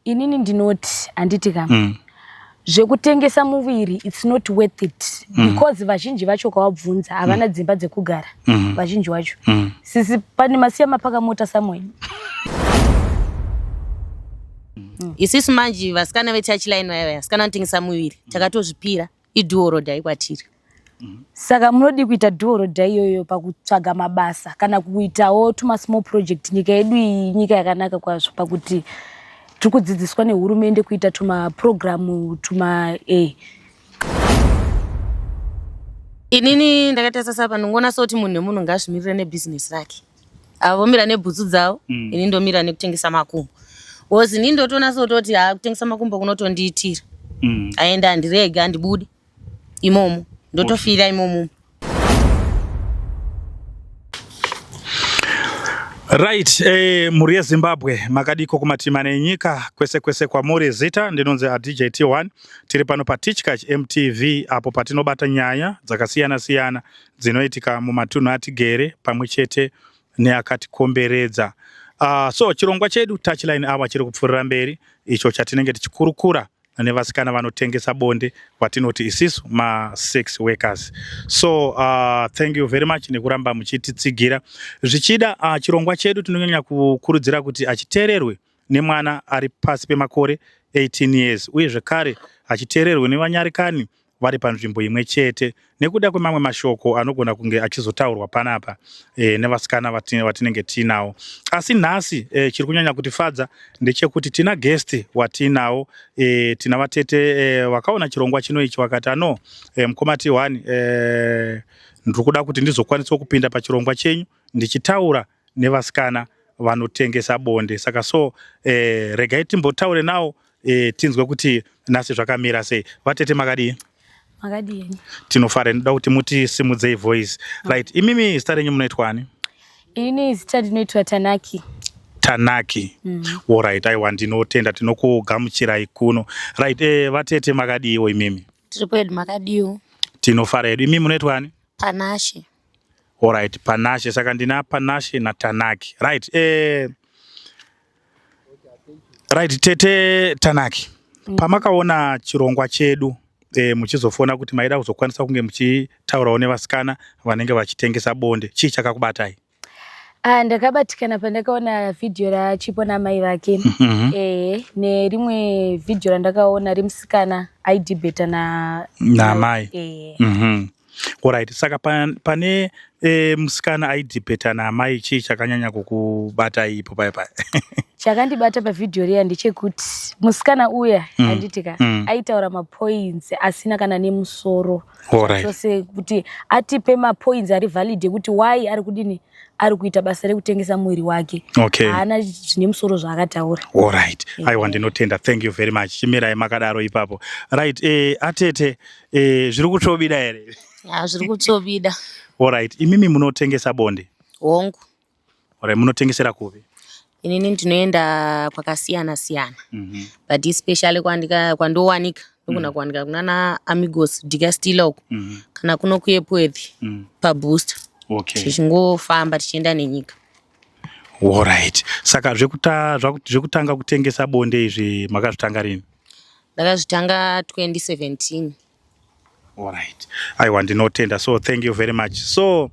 Inini ndinoti handiti ka zvekutengesa muviri it's not worth it because vazhinji vacho ukavabvunza havana dzimba dzekugara vazhinji vacho. Sisi pane masiya mapaka mota somewhere. Isisu manje vasikana vetouchline vaya vaya, vasikana vanotengesa muviri, takatozvipira iduorodhai kwatiri. Saka munodi kuita duorodha iyoyo pakutsvaga mabasa kana kuitawo tuma small project. Nyika yedu iyi nyika yakanaka kwazvo pakuti tiri kudzidziswa nehurumende kuita tuma programu tuma Inini ndakaita sasa ndingoona sekuti munhu nemunhu ngaazvimirire nebhizinesi rake. Avo vomira nebhutsu dzavo, ini ndomira nekutengesa makumbo. Because inini ndotoona sototi ha kutengesa makumbo kunotondiitira. Aenda handirege handibude imomo, ndotofira imomo. Right, mhuri yeZimbabwe makadiko kumatima enyika kwese kwese kwamuri. Zita ndinonzi DJ T1, tiri pano paTichkach MTV apo patinobata nyaya dzakasiyana siyana dzinoitika mumatunhu atigere pamwe chete neakatikomberedza. So chirongwa chedu Touchline Hour chiri kupfuurira mberi, icho chatinenge tichikurukura nevasikana vanotengesa bonde vatinoti isisu ma-sex workers. So thank you very much nekuramba muchititsigira. Zvichida chirongwa chedu tinonyanya kukurudzira kuti achiteererwe nemwana ari pasi pemakore 18 years, uye zvekare achiteererwe nevanyarikani vari panzvimbo imwe chete nekuda kwemamwe mashoko anogona kunge achizotaurwa panapa nevasikana vatinenge tiinawo. Asi nhasi chiri kunyanya kutifadza ndechekuti tina guest watiinawo, tina vatete vakaona chirongwa chino ichi vakati ano mukoma T1, ndiri kuda kuti ndizokwanisawo kupinda pachirongwa chenyu ndichitaura nevasikana vanotengesa bonde. Saka so regai timbotaure nawo, tinzwe kuti nhasi zvakamira sei. Vatete, makadii? Makadini? Tinofara. Ndinoda kuti mutisimudzei voice. Right, imimi zita renyu munoitwa ani? Inini zita ndinoitwa Tanaki. Tanaki. Alright, aiwa, ndinotenda, tinokugamuchirai kuno. Right, vatete makadiiwo imimi? Tiripo hedu, makadiwo? Tinofara hedu. Imimi munoitwa ani? Panashe. Alright, Panashe. Saka ndina Panashe naTanaki. Right, right, tete Tanaki, pamakaona chirongwa chedu muchizofona kuti maida kuzokwanisa kunge muchitaurawo nevasikana vanenge vachitengesa bonde, chii chakakubatai? Ah, ndakabatikana pandakaona vhidhiyo raChipo namai vake nerimwe vhidhiyo randakaona remusikana aidhibheta na Namai. Alright, saka pane musikana aidhibheta naamai, chii chakanyanya kukubatai ipo paya paya? Chakandibata pavhidhiyo riya ndechekuti musikana uya, handiti ka, aitaura mapoints asina kana nemusoro chose, kuti atipe mapoints ari valid ekuti why ari kudini, ari kuita basa rekutengesa muviri wake. Haana zvine musoro zvaakataura. Alright, aiwa, ndinotenda, thank you very much. Chimirai makadaro ipapo. Right, atete, zviri kutsvobida here? Ya, zviri kutsvobida. Alright, imimi munotengesa bonde? Hongu. Alright, munotengesera kupi? Inini ndinoenda kwakasiyana siyana, but especially kwandowanika ndogona kuwanika kunana Amigos Dicastila uko, kana kuno kuEpworth pabooster. Tichingofamba tichienda nenyika. Alright, saka zvekutanga kutengesa bonde izvi makazvitanga rini? Ndakazvitanga 2017. Alright, aiwa, ndinotenda. So thank you very much. So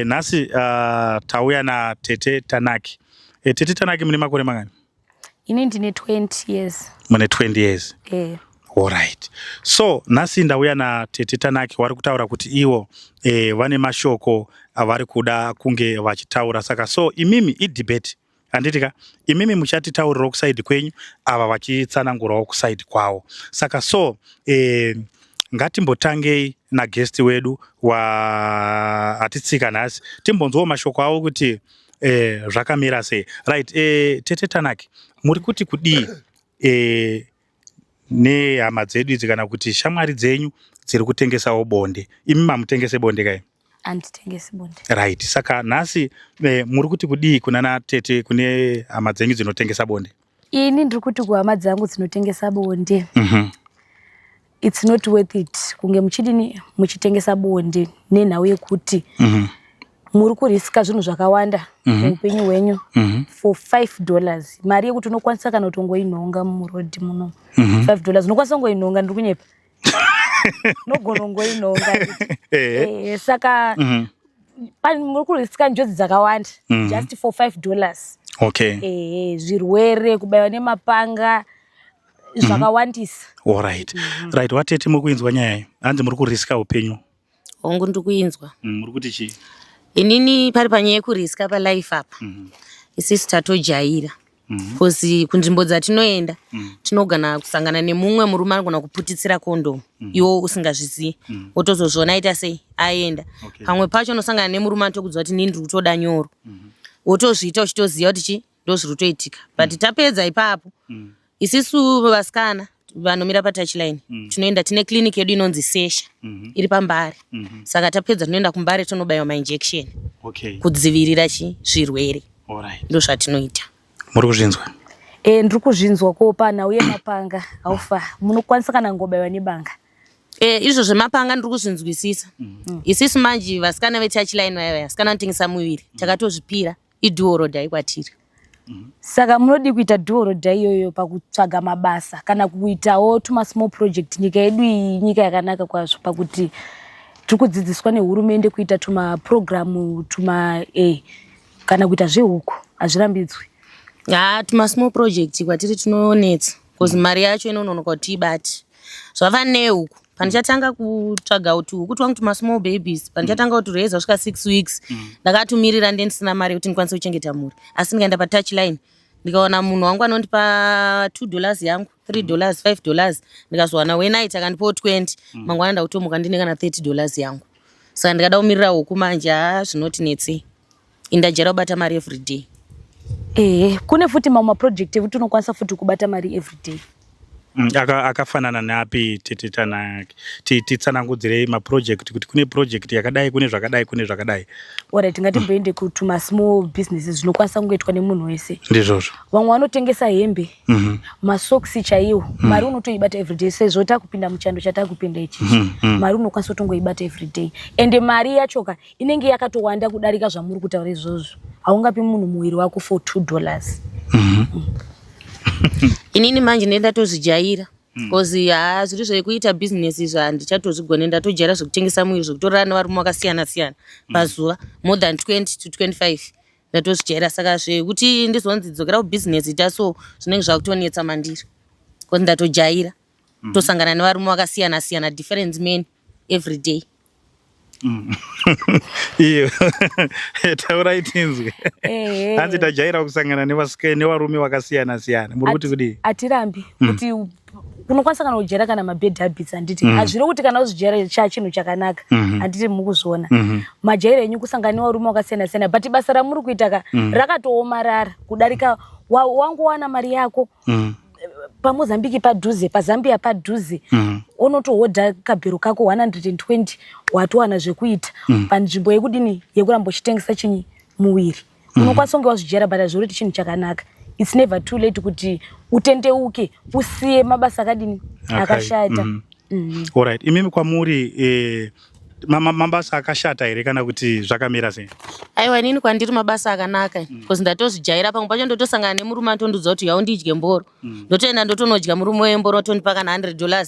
nhasi tauya natete Tanaki. Tete Tanaki, mune makore mangani? Ini ndine 20 years. Mune 20 years? Eh. Alright, so nhasi ndauya natete Tanaki, vari kutaura kuti ivo vane mashoko avari kuda kunge vachitaura. Saka so imimi idebate, handiti ka? Imimi muchatitaurirawo kuside kwenyu, ava vachitsanangurawo kuside kwavo. Saka so ngatimbotangei naguest wedu waatitsika nhasi, timbonzwawo mashoko avo kuti zvakamira sei. Right, tete Tanaki, muri kuti kudii nehama dzedu idzi kana kuti shamwari dzenyu dziri kutengesawo bonde? Imi mamutengese bonde kai? Handitengesi bonde. Right, saka nhasi muri kuti kudii kuna natete, kune hama dzenyu dzinotengesa bonde? Ini ndiri kuti kuhama dzangu dzinotengesa bonde, it's not worth it kunge muchidini, muchitengesa bonde, nenhau yekuti Muri kuriska zvinhu zvakawanda muupenyu hwenyu for $5, mari yekuti unokwanisa kana kutongoinhonga murodhi muno. $5 unokwanisa kungoinhonga, ndiri kunyepa? Unogona kungoinhonga. Saka muri kuriska njodzi dzakawanda just for $5. Zvirwere, kubayiwa nemapanga, zvakawandisa. Alright, right, vatete, muri kuinzwa nyaya iyi? Hanzi muri kuriska upenyu. Hongu, ndiri kuinzwa. Muri kuti chii? Inini pari panyaya yekuriska palife apa, isusu tatojaira, because kunzvimbo dzatinoenda tinogona kusangana nemumwe murume anogona kuputitsira kondomu iwo usingazvizivi, wotozozviona aita sei, aenda. Pamwe pacho unosangana nemurume anotokudza kuti, "Inini ndiri kutoda nyoro," wotozviita uchitoziva kuti chi ndo zviri kutoitika. But tapedza ipapo, isisu vasikana vanomira patouchline tinoenda, tine clinic yedu inonzi Sesha, iri paMbare. Saka tapedza tinoenda kuMbare, tonobayiwa mainjection kudzivirira chi zvirwere. Ndo zvatinoita. Muri kuzvinzwa? Ndiri kuzvinzwa. Ko panhau yemapanga, haufa munokwanisa kana ngobayiwa nebanga? Izvo zvemapanga ndiri kuzvinzwisisa. Isisu manje vasikana vetouchline vaya, vasikana vanotengesa muviri, takatozvipira, i do or die kwatiri. Saka munodi kuita do or die iyoyo pakutsvaga mabasa kana kuitawo tuma small project? Nyika yedu iyi nyika yakanaka kwazvo pakuti tiri kudzidziswa nehurumende kuita tumaprogramu tuma kana kuita zvehuku, hazvirambidzwi. Ha, tuma small project kwatiri tinonetsa, because mari yacho inononoka kuti tiibate. Zvafana nehuku, pandichatanga kutsvaga kuti huku twangu tuma small babies, pandichatanga kuti reza kusvika 6 weeks, ndakatumirira, ndendisina mari yekuti ndikwanise kuchengeta mhuri. Asi ndikaenda patouch line, ndikawana munhu wangu anondipa $2 yangu, $3, $5, ndikazowana wenight akandipawo 20, mangwana ndakutomuka ndine kana $30 yangu. Saka ndikada kumirira huku manje, ha, zvinotinetsei. Indajera kubata mari everyday. Ehe, kune futi mamwe maproject ekuti unokwanisa futi kubata mari everyday. Akafanana neapi, tete? Tana titsanangudzirei maproject, kuti kune project yakadai, kune zvakadai, kune zvakadai. Alright, ngatimboende kutuma small businesses zvinokwanisa kungoitwa nemunhu wese. Ndizvozvo. Vamwe vanotengesa hembe, masoksi chaiwo. Mari unotoibata everyday, sezvo takupinda muchando chatakupinda ichichi. Mari unokwanisa kutongoibata everyday, ende mari yachoka inenge yakatowanda kudarika zvamuri kutaura izvozvo. Haungapi munhu muviri wako for $2. Inini manje ndendatozvijaira, because ha, zviri zvekuita bhizinesi izvi handichatozvigone. Ndatojaira zvekutengesa muviri, zvekutorara nevarume vakasiyana siyana pazuva, more than 20 to 25, ndatozvijaira. Saka zvekuti ndizonzi dzokera kubhizinesi, ita so, zvinenge zvakutonetsa mandiri, because ndatojaira tosangana nevarume vakasiyana siyana, different men every day. Iyo taurai tinzwe. Hanzi tajaira kusangana nevarume vakasiyana siyana. Muri kuti kudii? Hatirambi kuti unokwanisa kana kujaira kana mabad habits, handiti? Hazviri kuti kana uzvijaira cha chinhu chakanaka, handiti mukuzviona? Majaira enyu kusangana nevarume vakasiyana siyana, but basa ramuri kuita ka rakatoomarara kudarika wangowana mari yako paMozambiki padhuze, paZambia padhuze, unotohodha kabhero kako 120, watowana zvekuita panzvimbo yekudini, yekuramba uchitengesa chinyi, muviri. Unokwanisa kunge wazvijaira, but hazviri kuti chinhu chakanaka. It's never too late kuti utendeuke, usiye mabasa akadini, akashata. Alright, imimi kwamuri mabasa akashata here kana kuti zvakamira sei? Aiwa, inini kwandiri mabasa akanaka, because ndatozvijaira. Pamwe pacho ndotosangana nemurume anotondudza kuti yaundidye mboro, ndotoenda ndotonodya murume wemboro, otondipa kana $100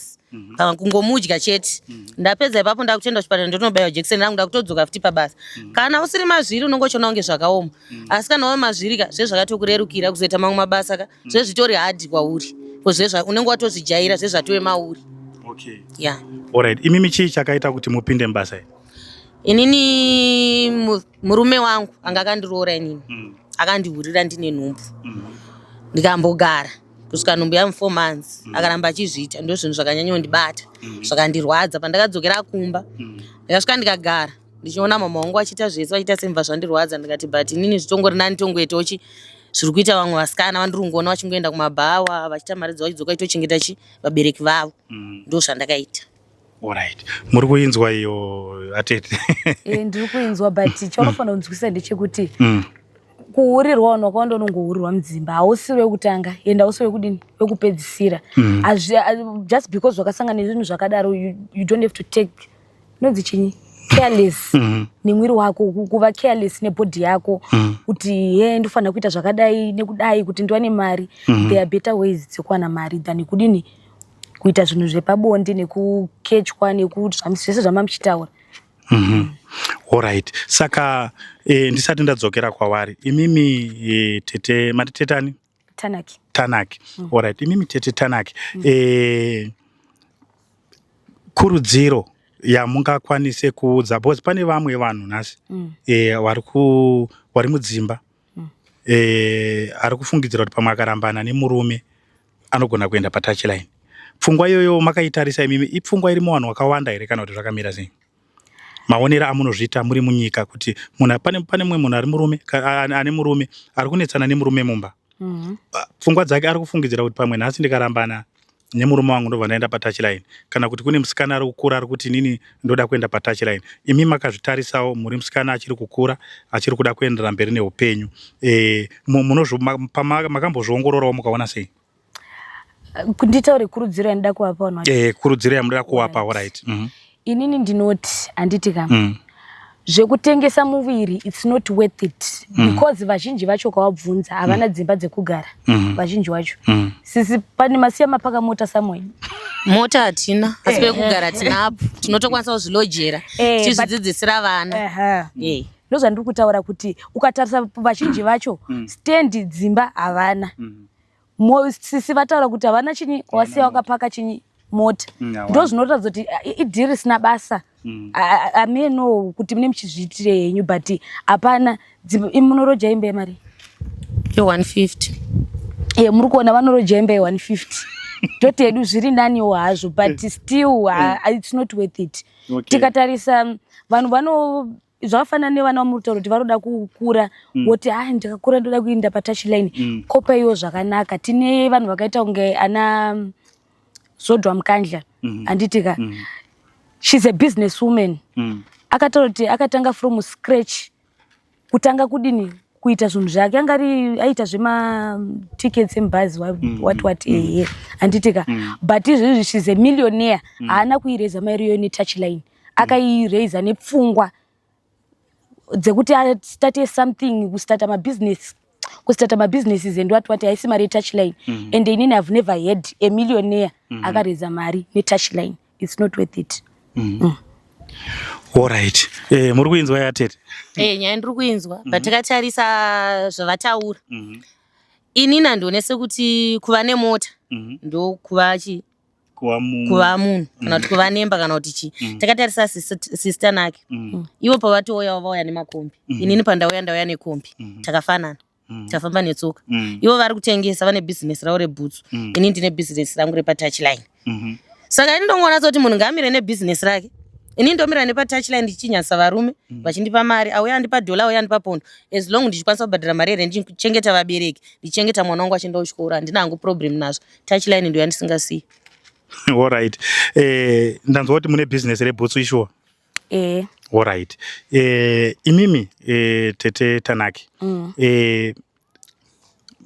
kana kungomudya chete. Ndapedza ipapo, ndakutoenda kuchipatara, ndotonobayiwa jekiseni rangu, ndakutodzoka futi pabasa. Kana usiri mazviri unongochiona kunge zvakaoma, asi kana wave mazviri ka, zvezvakatokurerukira kuzoita mamwe mabasa ka, zvezvitori hard kwauri, because unenge watozvijaira, zvezvatove mauri. Ya. Alright, imimi chii chakaita kuti mupinde mubasa iri? Inini murume wangu anga akandiroora inini akandihurira ndine nhumbu. Ndikambogara kusvika nhumbu yangu 4 months, akaramba achizviita. Ndo zvinhu zvakanyanyondibata, zvakandirwadza. Pandakadzokera kumba, ndikasvika ndikagara ndichiona mama wangu achiita zvese, vachiita semva, zvandirwadza. Ndikati, but inini zvitongori nani tongoitawo chi zviri kuita vamwe vasikana vandiri kungoona vachingoenda kumabhawa, vachiita mari dzavo, vachidzoka vachitochengeta chi vabereki vavo. Ndo zvandakaita. Alright, muri kuinzwa iyo, atete? Ndiri kuinzwa, but chaunofanira kunzwisisa ndechekuti kuhurirwa, vanhu vakawanda unongohurirwa mudzimba. Hausi wekutanga, ende hausi wekudini, wekupedzisira. Just because wakasangana nezvinhu zvakadaro, you don't have to take, inonzi chinyi? Careless nemwiri wako, kuva careless nebody yako, kuti ye ndofanira kuita zvakadai nekudai kuti ndiwane mari. There are better ways dzekuwana mari than kudini, kuita zvinhu zvepabonde nekukechwa zvese zvamamuchitaura. Alright, saka ndisati ndadzokera kwavari, imimi tete, mati tetani? Tanaki. Tanaki. Alright, imimi tete Tanaki, kurudziro yamungakwanise kuudza, because pane vamwe vanhu nhasi vari mudzimba, ari kufungidzira kuti pamwe akarambana nemurume anogona kuenda patouchline. Pfungwa iyoyo makaitarisa imimi, ipfungwa iri muvanhu vakawanda here, kana kuti zvakamira sei, maonero amunozviita muri munyika, kuti munhu pane mumwe munhu ari murume ane murume, ari kunetsana nemurume mumba, pfungwa dzake ari kufungidzira kuti pamwe nhasi ndikarambana nemurume wangu ndobva ndaenda patouchline, kana kuti kune musikana ari kukura ari kuti inini ndoda kuenda patouchline? Imi makazvitarisawo, muri musikana achiri kukura, achiri kuda kuenderera mberi neupenyu, makambozviongororawo mukaona sei? Nditaure kurudziro yandida kuvapa vanhu vacho? Kurudziro yamunoda kuvapa. Alright. Inini ndinoti, handiti ka, zvekutengesa muviri, it's not worth it, because vazhinji vacho ukavabvunza havana dzimba dzekugara, vazhinji vacho. Sisi, pane masiya mapaka mota somewhere? Mota hatina, asi pekugara tinapo, tinotokwanisa kuzvilojera, tichizvidzidzisira vana. Ndozvandiri kutaura kuti ukatarisa vazhinji vacho, stand, dzimba havana. Sisi vataura kuti havana chinyi, wasiya wakapaka chinyi, mota. Havana. Ndo zvinoratidza kuti idhiri risina basa. Ameno kuti mune muchizviitire henyu, but hapana munoroja imba yemari? Ye150. E, muri kuona vanoroja imba ye150, toti hedu zviri naniwo hazvo, but still it's not worth it. Tikatarisa vanhu vano zvakafanana nevana vamuri kutaura kuti vanoda kukura, woti a ndikakura ndoda kuenda patouchline. Kopaiwo zvakanaka, tine vanhu vakaita kunge ana Zodwa Mkandla, handiti ka? She's a business woman. Akataura kuti akatanga from scratch, kutanga kudini, kuita zvinhu zvake, anga ari aita zvematickets emubhazi, what what, ehe, handiti ka? But izvezvi she's a millionaire. Haana kuireza mari iyoyo netouchline, akaireza nepfungwa dzekuti astarte something, kustarta mabusiness, kustarta mabusinesses and what what. Haisi mari yetouchline. And inini have never had a millionaire akareza mari netouchline. It's not worth it. Alright, muri kuinzwa yatete? Nyaya ndiri kuinzwa, but takatarisa zvavataura, inini handione sekuti kuva nemota ndokuva chi Kuva munhu. Kuva munhu, kana kuti kuva nemba, kana kuti chii. Takatarisa sister nake, ivo pavatouya vauya nemakombi, inini pandauya ndauya nekombi. Takafanana, tafamba netsoka. Ivo vari kutengesa, vane bhizinesi ravo rebhutsu, ini ndine bhizinesi rangu repatouchline. Saka ini ndongoona sekuti munhu ngaamire nebhizinesi rake, ini ndomira nepatouchline ndichinyanyisa varume vachindipa mari, auya andipa dhola, auya andipa pondo, as long ndichikwanisa kubhadhara mari here, ndichichengeta vabereki, ndichichengeta mwana wangu achienda kuchikoro, handina hangu problem nazvo. Touchline ndo yandisingasiyi. Alright, ndanzwa kuti mune bhizinesi rebhutsu, ishuwa? Eh. Alright, imimi tete Tanaki,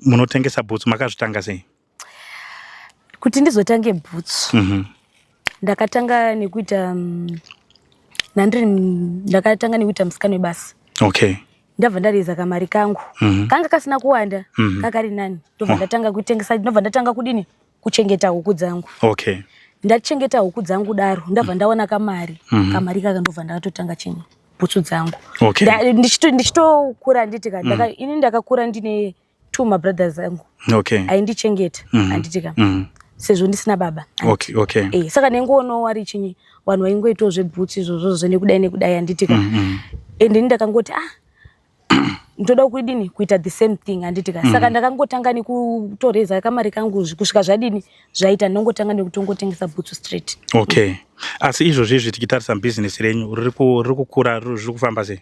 munotengesa bhutsu, makazvitanga sei? Kuti ndizotange bhutsu, ndakatanga nekuita nandiri ndakatanga nekuita musikana webasa. Ndabva ndareza kamari kangu, kanga kasina kuwanda, kakari nani, ndobva ndatanga kutengesa, ndobva ndatanga kudini, kuchengeta huku dzangu. Ndachengeta huku dzangu daro, ndabva ndawana kamari. Kamari kaka ndobva ndatotanga chinyi, bhutsu dzangu. Ndichitokura, handiti ka, ini ndakakura ndine two mabrothers angu aindichengeta, handiti ka, sezvo ndisina baba. Saka ndingoonao ari chinyi, vanhu vaingoitawo zvebhutsu izvozvozvo nekudai nekudai, handiti ka? Ende ini ndakangoti, ah, ndoda kudini, kuita the same thing, handiti ka? Saka ndakangotanga nekutoreza kamari kangu kusvika zvadini, zvaita, ndongotanga nekutongotengesa bhutsu straight. Okay, asi izvozvo izvi tichitarisa bhizinesi renyu riri kukura, zviri kufamba sei?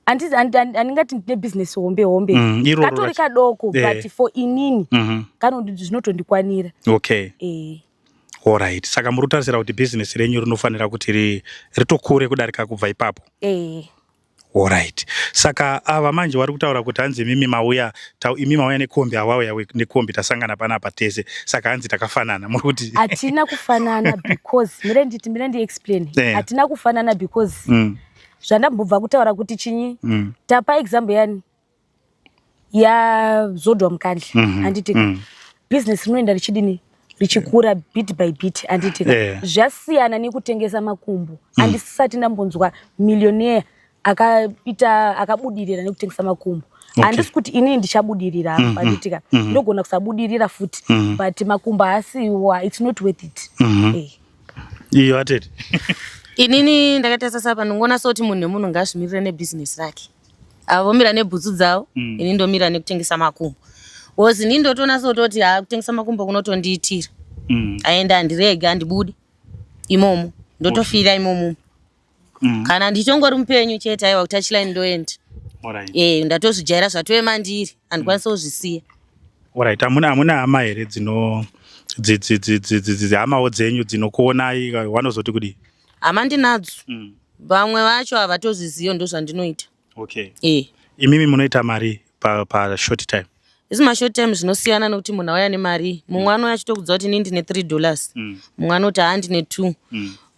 Handingati ndine bhizinesi hombe hombe. Iroro Katori kadoko, but for inini zvinotondikwanira. Alright, saka muri kutarisira kuti bhizinesi renyu rinofanira kuti ritokure kudarika kubva ipapo? Eh. Alright, saka ava manje vari kutaura kuti hanzi imimi mauya, imi mauya nekombi, avauya nekombi, tasangana panapa tese, saka hanzi takafanana. Muri kuti? Hatina kufanana, because mire nditi, mire ndiexplain. Hatina kufanana because Zvandambobva kutaura kuti chinyi, tapa example yani yaZodwa Mkandla, handiti? Business rinoenda richidini, richikura bit by bit, handiti? Zvasiyana nekutengesa makumbo. Handisati ndambonzwa millionaire akaita, akabudirira nekutengesa makumbo. Handisi kuti inini ndichabudirira apa, handitika? Ndogona kusabudirira futi, but makumbo haasiwa, it's not worth it. Iyo atete. Inini ndakaita sasapa, ndingoona sekuti munhu nemunhu ngaazvimirire nebhizinesi rake. Avo vomira nebhutsu dzavo, ini ndomira nekutengesa makumbo, because inini ndotoona sototi ha, kutengesa makumbo kunotondiitira. Aenda handirege, handibude imomo, ndotofira imomo. Kana ndichongori mupenyu chete, aiwa, kutouchline ndoenda. E, ndatozvijaira, zvatove mandiri, handikwanisi kuzvisiya. Alright, hamuna hama here dzino hamawo dzenyu dzinokuonai, vanozoti kudii? Hama ndinadzo. Vamwe vacho havatozvizivo ndo zvandinoita. E. Imimi munoita mari pa short time? Isi mashort time zvinosiyana nekuti munhu auya nemari. Mumwe anouya achitokudza kuti inini ndine $3, mumwe anoti haa, ndine 2,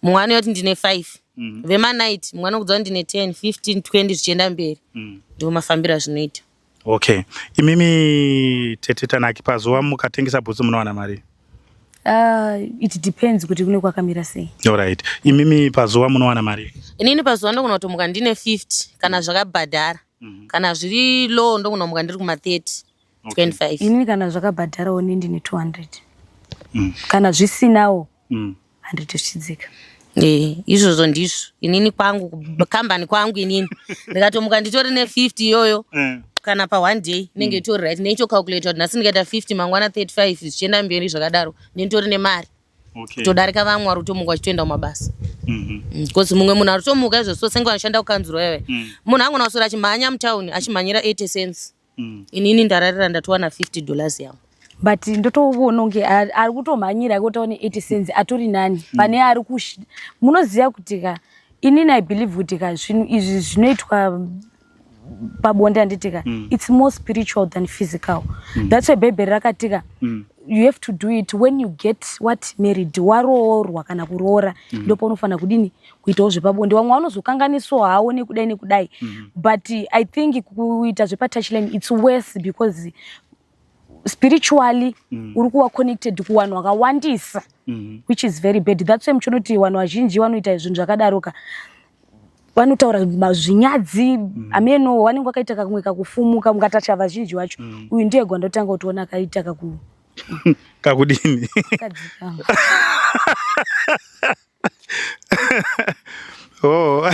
mumwe anouya kuti ndine 5. Vemanight, mumwe anokudza kuti ndine 10, 15, 20, zvichienda mberi. Ndo mafambiro azvinoita. Okay, imimi tete Tanaki, pazuva mukatengesa bhutsu munowana mari? It depends kuti kune kwakamira sei. Alright, imimi pazuva munowana mari? Inini pazuva ndogona kutomuka ndine 50 kana zvakabhadhara. Kana zviri low ndogona kumuka ndiri kuma 30, 25. Inini kana zvakabhadharawo ni ndine 200. Kana zvisinawo, handiti zvichidzika. E, izvozvo ndizvo inini kwangu, kambani kwangu, inini ndikatomuka nditori ne50 iyoyo kana pa one day inenge itori right. Neichocalculata kuti nhasi ndikaita 50, mangwana 35, zvichienda mberi zvakadaro, ndinitori nemari kutodarika vamwe vari kutomuka vachitoenda kumabasa. Because mumwe munhu ari kutomuka izvozvo senge vanoshanda kukanzuro yave, munhu angona kuswera achimhanya mutauni achimhanyira 80 cents. Inini ndararira ndatowana $50 yangu. But ndotoona kunge ari kutomhanyira kutoone 80 cents atori nani pane ari kush. Munoziva kuti ka, inini I believe kuti ka, zvinhu izvi zvinoitwa pabonde, handiti ka, it's more spiritual than physical. That's why Bhaibheri rakatika you have to do it when you get what, married, waroorwa kana kuroora, ndopaunofanira kudini, kuitawo zvepabonde. Vamwe vanozokanganiswa hawo nekudai nekudai, but I think kuita zvepatouchline, it's worse because spiritually uri kuva connected kuvanhu vakawandisa, which is very bad. That's why muchionoti vanhu vazhinji vanoita zvinhu zvakadaroka vanotaura zvinyadzi, ameno vanenge vakaita kamwe kakufumuka. Mukatacha vazhinji vacho, uyu ndiye gwandotanga kutoona akaita kaku Kakudini? Kadzikama. Oh,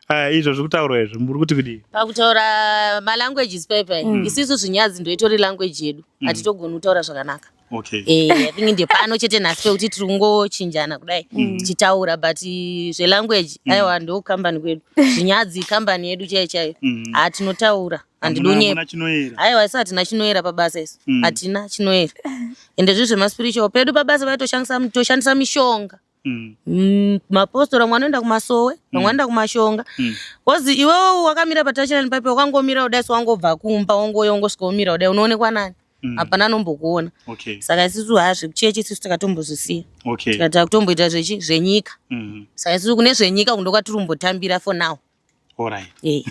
aya, izvo zviri kutaurwa izvo, muri kuti kudii? Pakutaura malanguages paipai, isisu zvinyadzi ndoitori language yedu, hatitogoni kutaura zvakanaka. Eh, I think ndepano chete nhasi pekuti tiri kungochinjana kudai tichitaura, but zvelanguage, aiwa, ndo kambani kwedu, zvinyadzi kambani yedu chaiyo chaiyo. Hatinotaura, handidonyepa. Hamuna chinoyera? Aiwa, isu hatina chinoyera pabasa isu. Hatina chinoyera, ende zviri zvemaspiritual pedu pabasa vaitoshandisa, toshandisa mishonga. Mapostori vamwe vanoenda kumasowe, vamwe vanoenda kumashonga, 'cause iwewe wakamira patouchline paipe, wakangomira kudai, so wangobva kumba, wongouya wongosvika womira kudai, unoonekwa nani? Hapana anombokuona. Saka isusu ha, zvekuchechi isusu takatombozvisiya. Tikati takutomboita zvechi zvenyika. Saka isusu kune zvenyika kundo kwatiri kumbotambira for now. Alright. Eh.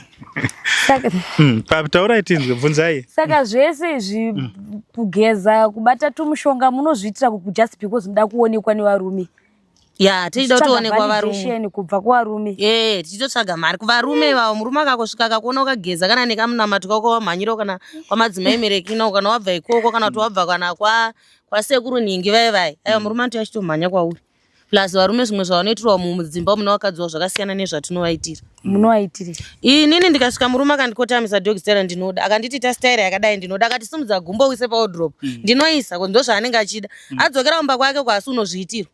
Saka Taurai tinzwe, bvunzai. Saka zvese izvi, kugeza, kubata tumushonga, munozviitira just because muda kuonekwa nevarume? Ya, tichida Muchitsvaga kutoonekwa varume. Validation kubva kuvarume. Eh, tichitotsvaga mari kuvarume ivavo. Murume akakosvika akakuona ukageza kana nekamunamato kako, wamhanyira kana kwamadzimai Merekino, kana wabva ikoko, kana kuti wabva kana kwasekuru nhingi vai vai, aiwa, murume anoti achitomhanya kwauri. Plus varume zvimwe zvavanoitirwa mudzimba mune vakadzi wavo zvakasiyana nezvatinovaitira. Munovaitire? Inini ndikasvika murume akandikotamisa dog style, ndinoda. Akanditi ita style yakadai, ndinoda. Akati simudza gumbo uise pawardrobe, ndinoisa, ndo zvaanenge achida. Adzokera kumba kwake kwaasi unozviitirwa.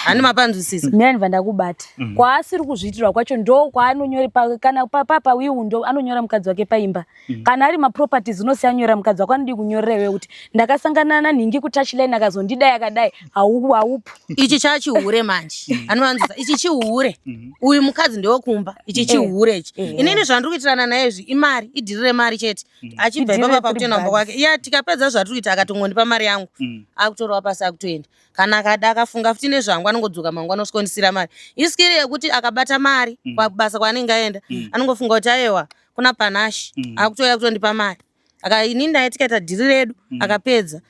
Hani mapanzwisisa? Mina ndibva ndakubata. Kwaasiri kuzviitirwa kwacho ndo kwaanonyora kana pawiu ndo anonyora mukadzi wake paimba. Kana ari maproperties, unosiya anyora mukadzi wako. Anodi kunyorera iwewe kuti ndakasangana nanhingi kutouchline, akazondidai, akadai, haupo. Ichi chachihure manje, anovanzisa ichi chihure. Uyu mukadzi ndewekumba, ichi chihure ichi. Inini zvandiri kuitirana naye izvi imari, idhiri remari chete. Achibva Idhiri ipapa pakutoenda kumba re-three. kwake, iya, tikapedza zvatiri kuita, akatongondipa mari yangu, akutorwa pasi, akutoenda. Kana akada akafunga futi nezvangu. Anongodzoka mangwana osvikondisira mari. Iskiri yekuti akabata mari pabasa kwaanenge aenda, anongofunga kuti aiwa, kuna Panashi akutouya kutondipa mari. Aka inini naye tikaita dhiri redu, akapedza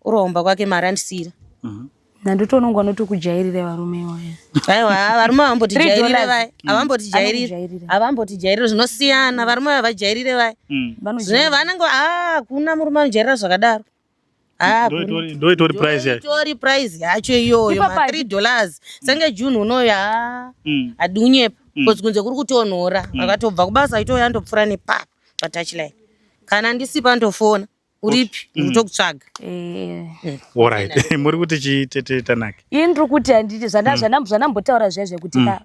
uromba kwake, mari andisira. Nandotoononga unotokujairira varume iwaya. Aiwa, varume havambotijairire. $3. Vaya havambotijairire. Anokujairira. Havambotijairire, zvinosiyana. Varume havajairire vaya. Zvine vanenge, a hakuna murume anojairira zvakadaro. Ah, hakuna. Ndoitori price yacho. Itori price yacho iyoyo. Ipapo Ma $3 senge June unoyo, ha, hadi unyepa, because kunze kuri kutonhora. Akatobva kubasa itoyo, andopfuura nepapa patouchline. Kana ndisipa, ndofona, "Uripi? Ndikutokutsvaga." Alright, muri kuti chitete Tanaki? Ini ndiri kuti, handiti zvandambotaura zviya zvekuti ka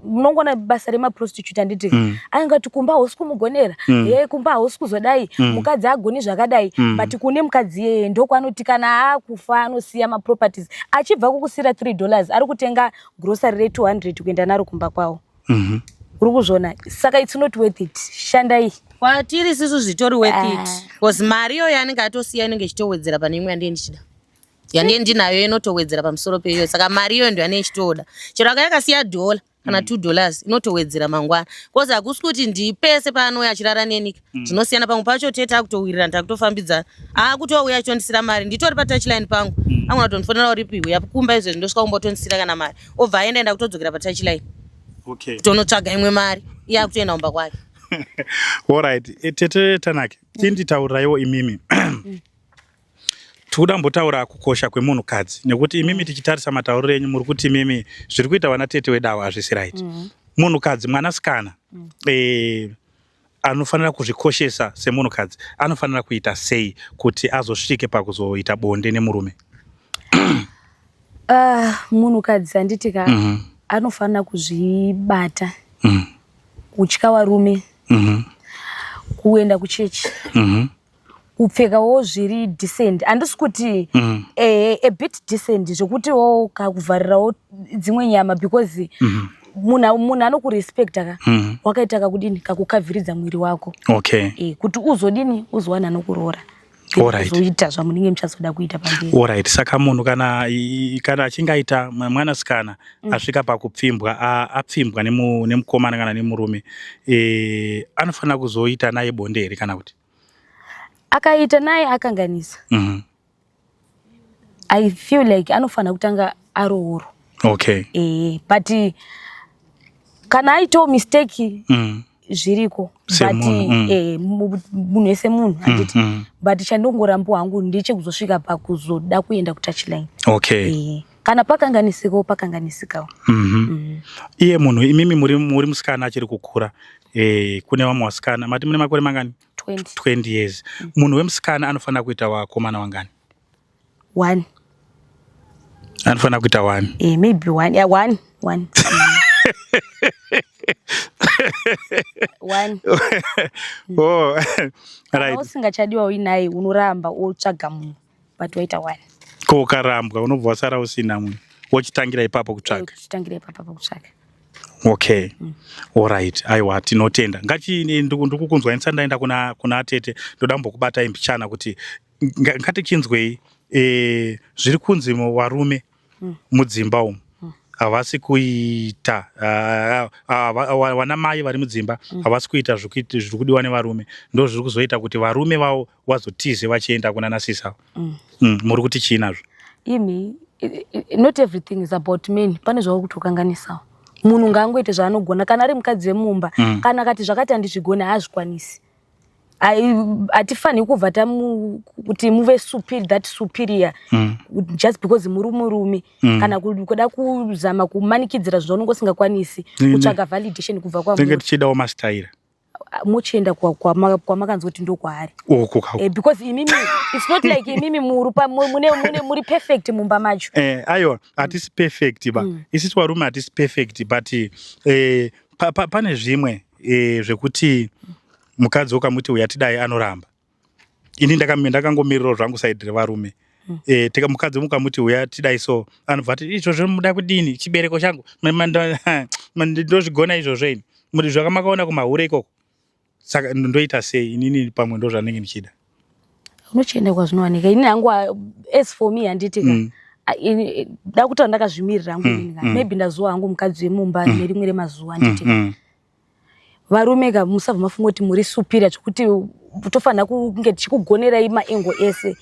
munongona basa remaprostitute, handiti angati kumba hausi kumugonera, ye kumba hausi kuzodai, mukadzi agoni zvakadai, but kune mukadzi iyeye ndokwanoti kana akufa anosiya maproperties, achibva kukusira $3, ari kutenga grocery re200 kuenda naro kumba kwavo. Uri kuzviona? Saka it's not worth it. Shandai. Kwatiri sisu zvitori worth Ah. it, because mari iyoyo anenge atosiya inenge ichitowedzera pane imwe yandiye ndichida, yandiye ndinayo inotowedzera pamusoro peiyoyo. Saka mari iyoyo ndo yanee ichitoda. Chero akauya akasiya dhola kana $2, inotowedzera mangwana, because hakusi kuti ndipese paanouya achirara nenika. Zvinosiyana. Pamwe pacho tete akutowirirana, takutofambidzana, akutouya achitondisira mari nditori patouchline pangu. Angona kutondifonera, "Uripi? Uya kumba izvezvi." Ndosvika kumbotondisira kana mari, obva aenda, enda kutodzokera patouchline kutonotsvaga imwe mari, iye akutoenda kumba kwake. Alright. Tete Tanaki, tinditaurirayiwo imimi. Tikuda mbotaura kukosha kwemunhukadzi, nekuti imimi tichitarisa matauriro enyu, muri kuti imimi zviri kuita vana tete wedawo hazvisi right. Munhukadzi, mwanasikana, anofanira kuzvikoshesa semunhukadzi, anofanira kuita sei kuti azosvike pakuzoita bonde nemurume? Ah, munhukadzi, handiti ka, anofanira kuzvibata, kutya varume, kuenda kuchechi, kupfekawo zviri decent. Handisi kuti a bit decent zvekutiwo kakuvharirawo dzimwe nyama, because munhu anokurespecta ka wakaita kakudini, kakukavhiridza mwiri wako, kuti uzodini, uzowana nokuroora, uzoita zvamunenge muchazoda kuita pamberi. Alright, saka munhu kana achinge aita mwanasikana asvika pakupfimbwa, apfimbwa nemukomana kana nemurume, anofanira kuzoita naye bonde here kana kuti? Akaita naye akanganisa. I feel like anofanira kutanga aroorwa. But kana aitawo mistake, zviriko, but Semunhu, munhu wese munhu, handiti? But chandongorambo hangu ndechekuzosvika pakuzoda kuenda kutouchline. Kana pakanganisikawo, pakanganisikawo. Iye munhu, imimi muri musikana achiri kukura, kune vamwe vasikana, mati mune makore mangani? 20. 20 years. Munhu wemusikana anofanira kuita vakomana vangani? One. Anofanira kuita one? Maybe one. Yeah, one one. One. Oh, Kana right. usingachadiwa uinaye, unoramba wotsvaga munhu, but waita one. Ko ukarambwa, unobva wasara usina munhu, wochitangira ipapo kutsvaga? Uchitangira ipapo kutsvaga. Okay, alright. Aiwa, tinotenda. Ngachi ndikukunzwa ndisati ndaenda kuna tete, ndoda kumbokubatai mbichana kuti ngatichinzwei zviri kunzi varume mudzimba umu havasi kuita, vana mai vari mudzimba havasi kuita zviri kudiwa nevarume, ndo zviri kuzoita kuti varume vavo vazotize vachienda kuna nasisi avo. Muri kuti chii nazvo? Imi, not everything is about men. Pane zvauri kutokanganisawo. Munhu ngaangoite zvaanogona. Kana ari mukadzi wemumba, kana akati zvakati handizvigoni, haazvikwanisi. Hatifaniri kubva tamu kuti muve that superior just because muri murume, kana kuda kuzama kumanikidzira zvaunenge usingakwanisi, kutsvaga validation kubva Tinenge kwamuri. Tichidawo masitaira. Muchienda kwamakanzwa kuti ndokwaari. Uku kauku. Because imimi, it's not like imimi muri mune muri perfect mumba macho. Aiwa, hatisi perfect ba. Isisi varume hatisi perfect, but pane zvimwe zvekuti mukadzi ukamuti uyatidai anoramba. Ini ndakangomirirawo zvangu side revarume. Mukadzi mukamuti uya tidai so, anobva ati, "Izvozvo muda kudini? Chibereko changu ndozvigona izvozvo ini? Muri zvakamakaona kumahure ikoko." Saka ndoita sei inini? Pamwe ndo zvanenge ndichida. Unochienda kwazvinowanika. Ini hangu, as for me, handiti ka, Da kutaura ndakazvimirira hangu inini ka. Maybe ndazuva hangu mukadzi wemumba nerimwe remazuva, handiti? Varume ka, musabva mafunga kuti muri superior zvekuti tofanira kunge tichikugonerai maengo ese,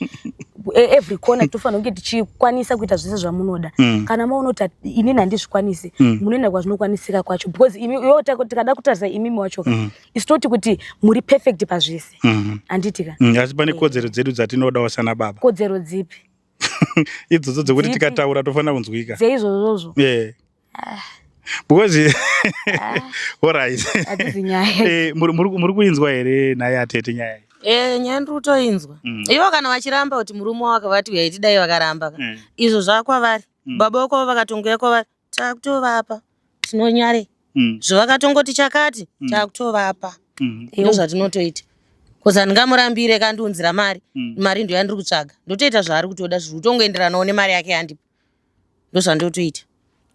every corner tofanira kunge tichikwanisa kuita zvese zvamunoda. Kana maona kuti inini handizvikwanisi, munoenda kwazvinokwanisika kwacho, because imi iwo tikada kutarisa imimi wacho ka, isu toti kuti muri perfect pazvese, handiti ka? Asi pane kodzero dzedu dzatinodawo sana baba. Kodzero dzipi? Idzodzo dzekuti Dzipi? tikataura tofanira kunzwika. Dzeizvozvozvo? Yeah, because, alright. Hadzisi nyaya. Muri kuinzwa here nhai atete nyaya iyi? E, nyaya ndiri kutoinzwa. Ivo kana vachiramba kuti murume wake vati uyai tidai, vakaramba ka, izvo zvakwavari. Baba vakwavo vakatongoya kwavari, takutovapa, tinonyare. Zvavakatongoti chakati, takutovapa. Ndo zvatinotoita, because handingamurambire kandiunzira mari. Mari ndo yandiri kutsvaga, ndotoita zvaari kutoda, zviri kutongoenderanawo nemari yake yandipa, ndo zvandotoita.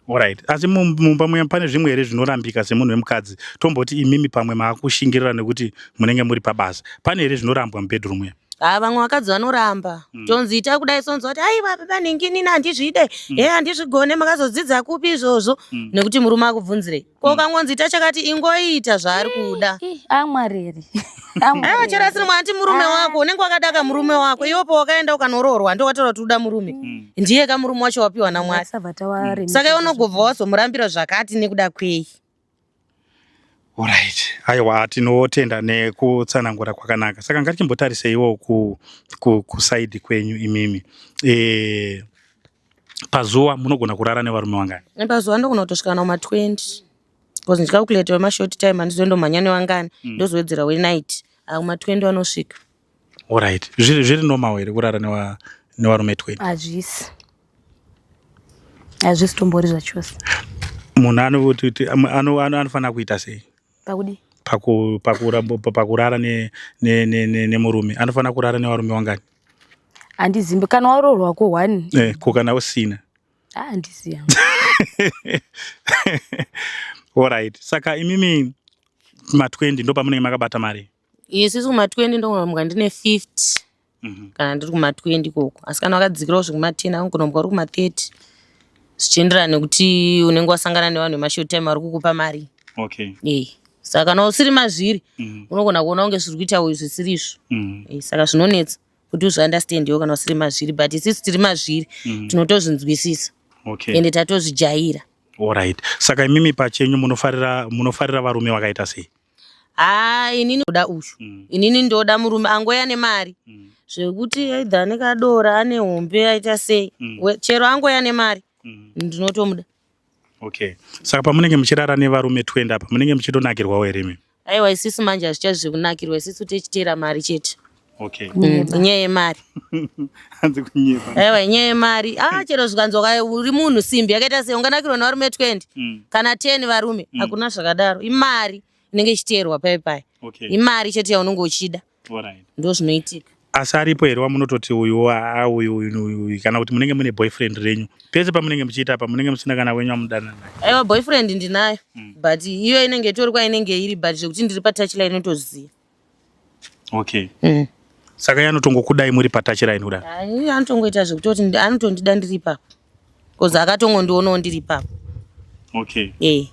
Alright, asi mumba muya pane zvimwe here zvinorambika semunhu wemukadzi? Tomboti imimi pamwe maakushingirira nekuti munenge muri pabasa, pane here zvinorambwa mubedroom ya? Ha, vamwe vakadzi vanoramba. Tonzi ita kudai, sonzwa kuti aiwa baba nhingi, handizvide, he, handizvigone, makazodzidza kupi izvozvo? Nekuti murume akubvunzirei? Ko ukangonzi ita chakati, ingoita zvaari kuda. Ih, amwareri. Aiwa, chero asiri mwanti murume wako, unenge wakadaka murume wako. Iwopo wakaenda ukanoroorwa, ndo wataura kuti uda murume, ndiye ka murume wacho wapiwa naMwari. Tisabva tawaremekeza. Saka iwe unogobva wazomurambira zvakati nekuda kwei? Alright, aiwa, tinotenda nekutsanangura kwakanaka. Saka ngatichimbotariseiwo kuside kwenyu imimi. Pazuva munogona kurara nevarume vangani? Pazuva ndogona kutosvika kana kuma20, because ndicalculate wemashort time, handizoendomhanya nevangani, ndozowedzera wenight, kuma20 vanosvika. Alright, zviri normal here kurara nevarume 20? Hazvisi, tombori zvachose. Munhu anofanira kuita sei? Pakudi? Pakurara nemurume, anofanira kurara nevarume vangani? Handizimbi, kana waroorwa ko one. Ko kana usina? Handizivi. Alright, saka imimi ma20 ndo pamunenge makabata mari? Isusu kuma20 ndokunomuka ndine 50 kana ndiri kuma20 ikoko, asi kana wakadzikirawo zvekuma10, anogona uri kuma30, zvichienderana nekuti unenge wasangana nevanhu vemashort time vari kukupa mari. E, saka kana usiri mazviri, unogona kuona kunge zviri kuita uyu zvisiri izvo. Saka zvinonetsa kuti uzviunderstandiwo kana usiri mazviri, but isusu tiri mazviri, tinotozvinzwisisa ende tatozvijaira. Alright, saka imimi pachenyu munofarira varume vakaita sei? Haa, inini ndoda uyu. Inini ndoda murume angoya nemari, zvekuti either ane kadora, ane hombe, aita sei. Chero angoya nemari, ndinotomuda. Okay, saka pamunenge muchirara nevarume 20 apa, munenge muchitonakirwawo here imi? Aiwa, isusu manje hazvichazi zvekunakirwa, isusu tichiteera mari chete. Inyaya yemari. Hanzi kunyepa. Aiwa, inyaya yemari. Ah, chero zvikanzi uri munhu simbi yakaita sei, unganakirwa nevarume 20 kana 10 varume? Hakuna zvakadaro, imari inenge ichiteerwa pai pai. Imari chete yaunenge uchida, ndo zvinoitika. Asi aripo here wamunototi uyu, uyu, uyu, uyu, uyu, kana kuti munenge mune boyfriend renyu pese pamunenge muchiita apa, munenge musina kana wenyu wamudanana naye? Aiwa, boyfriend ndinayo, but iyo inenge itori kwainenge iri, but zvekuti ndiri patouchline inotoziva. Saka iye anotongokudai muri patouchline kudai? Hai, anotongoita zvekutoti anotondida ndiri ipapo, because akatongondionawo ndiri ipapo. E.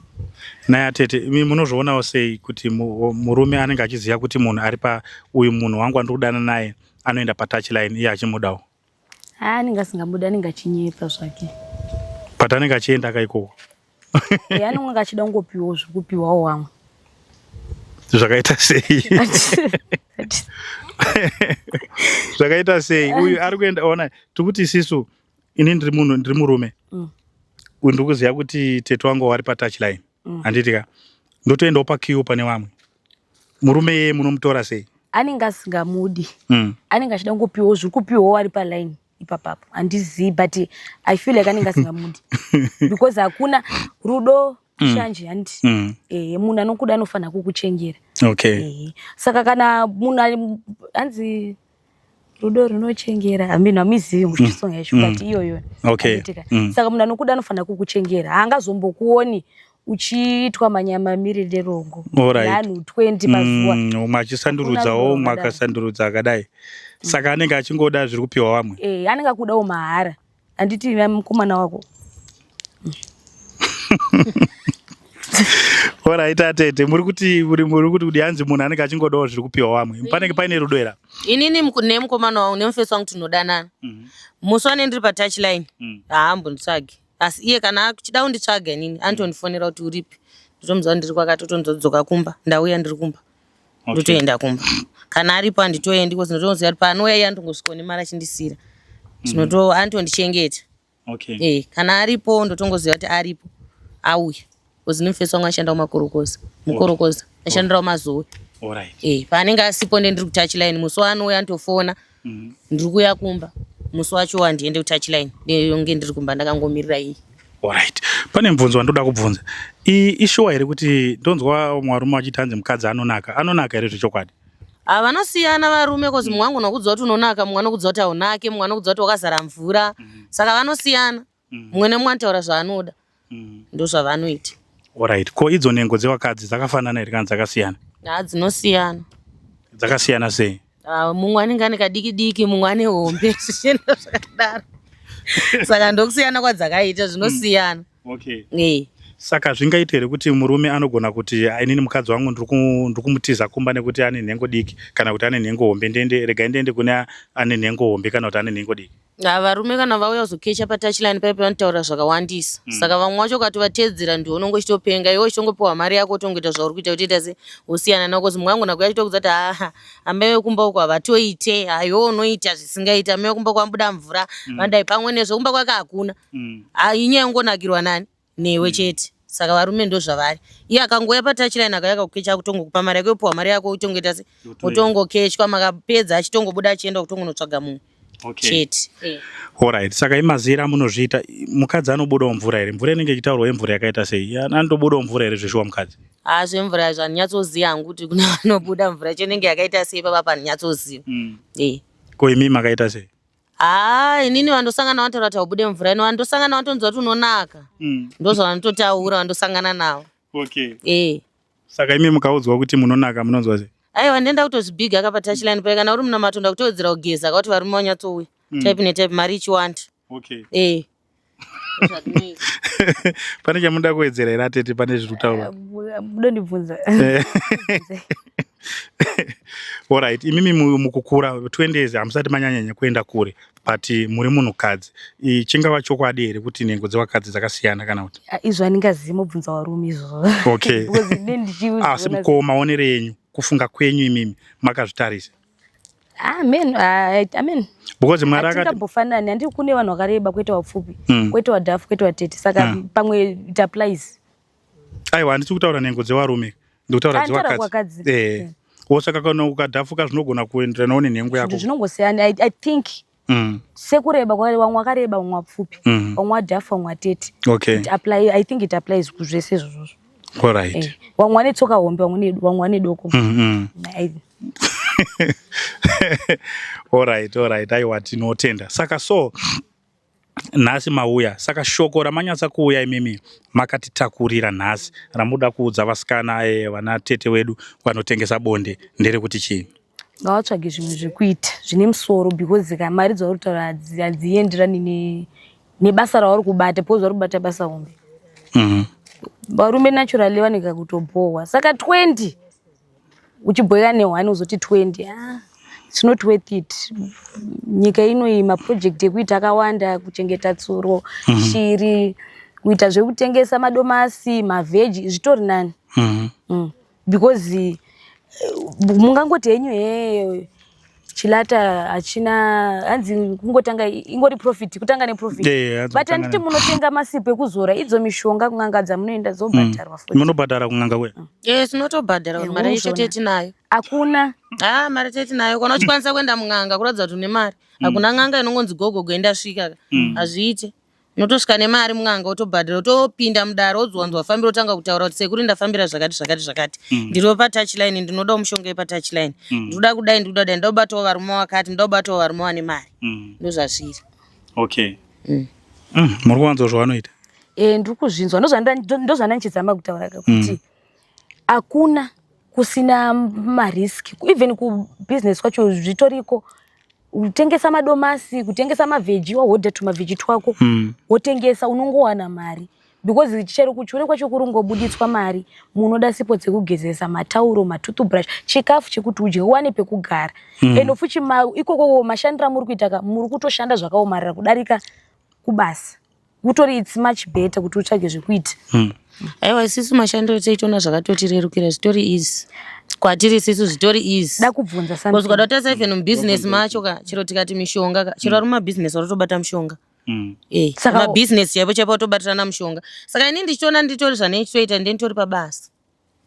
Naya tete, imi munozvionawo sei kuti murume anenge achiziva kuti munhu ari pa uyu, munhu wangu wandiri kudana naye, anoenda patouchline, iye achimudawo? Ha, anenge asingamudi, anenge achinyepa zvake. But anenge achienda akaikoko. E, anenge achida kungopiwawo zviri kupiwawo vamwe. Zvakaita sei? Zvakaita sei? Uyu ari kuenda, ona, tikuti isisu, ini ndiri munhu, ndiri murume, uyu ndiri kuziva kuti tete wangu wari patouchline, handiti ka? Ndotoendawo paqueue pane vamwe. Murume iyeye munomutora sei? Anenge asingamudi. Anenge achida kungopiwawo zviri kupiwawo ari paline ipapapo. Handizivi, but I feel like anenge asingamudi, because hakuna rudo shanje, handiti? E, munhu anokuda anofanira kukuchengera. E, saka kana munhu hanzi rudo runochengera, hameno, hamizivi muchisonga yacho, but iyoyo, handitika? Saka munhu anokuda anofanira kukuchengera, haangazombokuoni uchiitwa manyama mirirerongo vanhu 20 pazuva. Umwe achisandurudzawo, Hakuna umwe rudo. Akasandurudza akadai, saka anenge achingoda zviri kupiwa vamwe. E, anenge akudawo mahara. Handiti mukomana wako. Alright atete, muri kuti muri kuti kuti hanzi munhu anenge achingodawo zviri kupiwa vamwe. Panenge paine rudo here? Inini nemukomana wangu nemufesi wangu tinodanana. Musi wane ndiri patouch line haambonditsvagi. Asi iye kana achida kunditsvaga inini anotondifonera kuti uripi. Ndotomuudza kuti ndiri kwakati otonzodzoka kumba. Ndauya ndiri kumba. Ndotoenda kumba. Kana aripo handitoendi because ndotoziva kuti paanouya iye anotongosvikawo nemari achindisiira. Tinoto anotondichengeta. Okay. Kana aripo ndotongoziva kuti aripo auya. Because nemufesi wangu ashanda kumakorokoza. Mukorokoza. Ashandirawo Mazowe. Alright. Paanenge asipo ndendiri kutouch line. Musi waanouya anotofona. Ndiri kuuya kumba. Musi wacho handiende kutouch line. Ndinenge ndiri kumba ndakangomirira iye. Alright. Pane mubvunzo wandoda kubvunza. Ishuwa here kuti ndonzwa varume vachiti hanzi mukadzi anonaka. Anonaka here zvechokwadi? Vanosiyana varume cause mumwe wangu unokuudza kuti unonaka, mumwe anokuudza kuti haunake, mumwe anokuudza kuti wakazara mvura. Saka vanosiyana. Mumwe nemumwe anotaura zvaanoda. Ndozvavanoita. Alright. Ko idzo nhengo dzevakadzi dzakafanana here kana dzakasiyana? Dzinosiyana. Dzakasiyana sei? Mumwe anenge ane kadiki diki, mumwe ane hombe, zvichienda zvakadaro. Saka ndokusiyana kwadzakaita, zvinosiyana. Okay. Saka zvingaita here kuti murume anogona kuti inini mukadzi wangu ndiri kumutiza kumba nekuti ane nhengo diki kana kuti ane nhengo hombe, ndiende regai ndiende kune ane nhengo hombe kana kuti ane nhengo diki? Varume kana vauya kuzokecha patouchline paipe vanotaura zvakawandisa. Saka vamwe vacho ukatovatedzera ndiwe unonge uchitopenga, iwe uchitongopiwa mari yako utongoita zvauri kuita utoita se wosiyana nako. Mumwe wangu nakuya achitokuudza kuti haa amai vekumba uko havatoite, haiwe unoita zvisingaite, amai vekumba uko vanobuda mvura, vandai pamwe nezvo kumba kwake hakuna. Inyaya yongonakirwa nani? Newe chete. Saka varume ndozvavari. Iye akangouya patouchline akauya akakukecha akutongokupa mari yako, yopiwa mari yako utongoita se utongokechwa, makapedza achitongobuda achienda kutongonotsvaga mumwe. Chete. Alright. Saka imazira amunozviita, mukadzi anobudawo mvura here? Mvura inenge ichitaurwa imvura yakaita sei? Anotobudawo mvura here zveshuwa mukadzi? Zvemvura izvo handinyatsoziva hangu kuti kune vanobuda mvura yacho inenge yakaita sei papa pandinyatsoziva. Ko imi makaita sei? Inini vandosangana vanotaura kuti haubude mvura ino, vandosangana vanotonzwa kuti unonaka. Ndozvavanototaura vandosangana navo. Okay. Saka imi mukaudzwa kuti munonaka munonzwa sei? Aiwa, ndenda kutozvibhiga ka patouchline paya, kana uri munamato ndakutowedzera kugeza ka kuti varume vanyatsouya. Type netype mari ichiwanda. Okay. Pane chamunoda kuwedzera here atete pane zviri kutaurwa? Mudondibvunza. Alright, imimi mukukura 20 years hamusati manyanyanya kuenda kure, but muri munhukadzi. Chingava chokwadi here kuti nhengo dzevakadzi dzakasiyana kana kuti? Izvo handingazivi, mobvunza varume izvozvo. Okay. Because inini ndichiziona Asi ko maonero enyu, kufunga kwenyu imimi makazvitarisa? Amen. Amen. Because Mwari akati hatingambofanani, handiti kune vanhu vakareba kwete vapfupi, kwete vadhafu kwete vatete, saka pamwe it applies. Aiwa, handisi kutaura nhengo dzevarume, ndikutaura Ndikutaura dzevakadzi. kuvakadzi. Wo saka kana ukadhafuka zvinogona kuenderanawo nenhengo yako. Zvinongosiyana. I think sekureba kwa vamwe vakareba, vamwe vapfupi, vamwe vadhafu, vamwe vatete. Okay. It apply, I think it applies kuzvese izvozvo. Alright. Vamwe vane tsoka hombe, vamwe vane doko. Alright, alright. Aiwa, tinotenda. Saka so nhasi mauya, saka shoko ramanyatsa kuuya imimi makatitakurira nhasi ramuda kuudza vasikana, vana tete wedu vanotengesa bonde nderekuti chii? Ngavatsvage zvimwe zvekuita zvine musoro, because ka mari dzauri kutaura hadzienderani nebasa ravari kubata, because vari kubata basa hombe. Varume naturally vanenge kutobhohwa, saka 20 uchibhoeka ne1 uzoti 20, it's not worth it. Nyika ino maproject ekuita akawanda, kuchengeta tsuro, shiri, kuita zvekutengesa madomasi, mavheji, zvitori nani. Because mungangoti henyu he chilata hachina, hanzi kungotanga ingori profit, kutanga neprofit, Yeah, but handiti munotenga masipo ekuzora, idzo mishonga, kun'anga dzamunoenda dzobhadharwa futi. Munobhadhara kun'anga kwe? Tinotobhadhara, mari yacho Unozviona. tetinayo. Hakuna. Mari tetinayo. Kana uchikwanisa kuenda mun'anga kuratidza kuti une mari. Hakuna n'anga inongonzi gogogo endasvika, hazviite. Unotosvika nemari mun'anga, wotobhadhara, wotopinda mudare, wodziwanzwa wafambira, wotanga kutaura kuti sekuru ndafambira zvakati zvakati zvakati, ndiriwo patouchline, ndinodawo mushonga yepatouchline, ndinoda kudai, ndinoda kudai, ndoda kubatawo varume wakati, ndoda kubatawo varume vane mari. Ndozvazviri. Okay. Muri kuwanzwa zvavanoita? Ndiri kuzvinzwa, ndozvandandichizama kutaura ka kuti hakuna kusina marisk, even kubusiness kwacho zvitoriko. Kutengesa madomasi, kutengesa mavheji, wahodha tumavheji twako, wotengesa, unongowana mari, because chero kuchihure kwacho kuri kungobuditswa mari. Munoda sipo dzekugezesa, matauro, matoothbrush, chikafu chekuti udye, uwane pekugara. Ende futi ikoko mashandiro amuri kuita ka, muri kutoshanda zvakaomarara kudarika kubasa. Kutori it's much better kuti utsvage zvekuita. Aiwa, isisu mashandiro toitoona zvakatotirerukira, zvitori easy kwatiri isisu, zvitori easy. Da kubvunza Because something. ukada kutarisa even mubhizinesi macho ka, chero tikati mishonga ka, chero ari mumabhizinesi varotobata mushonga. Mabhizinesi chaipo chaipo watobatirana mushonga. Saka ini ndichitoona nditori zvaneichitoita, ndenditori pabasa,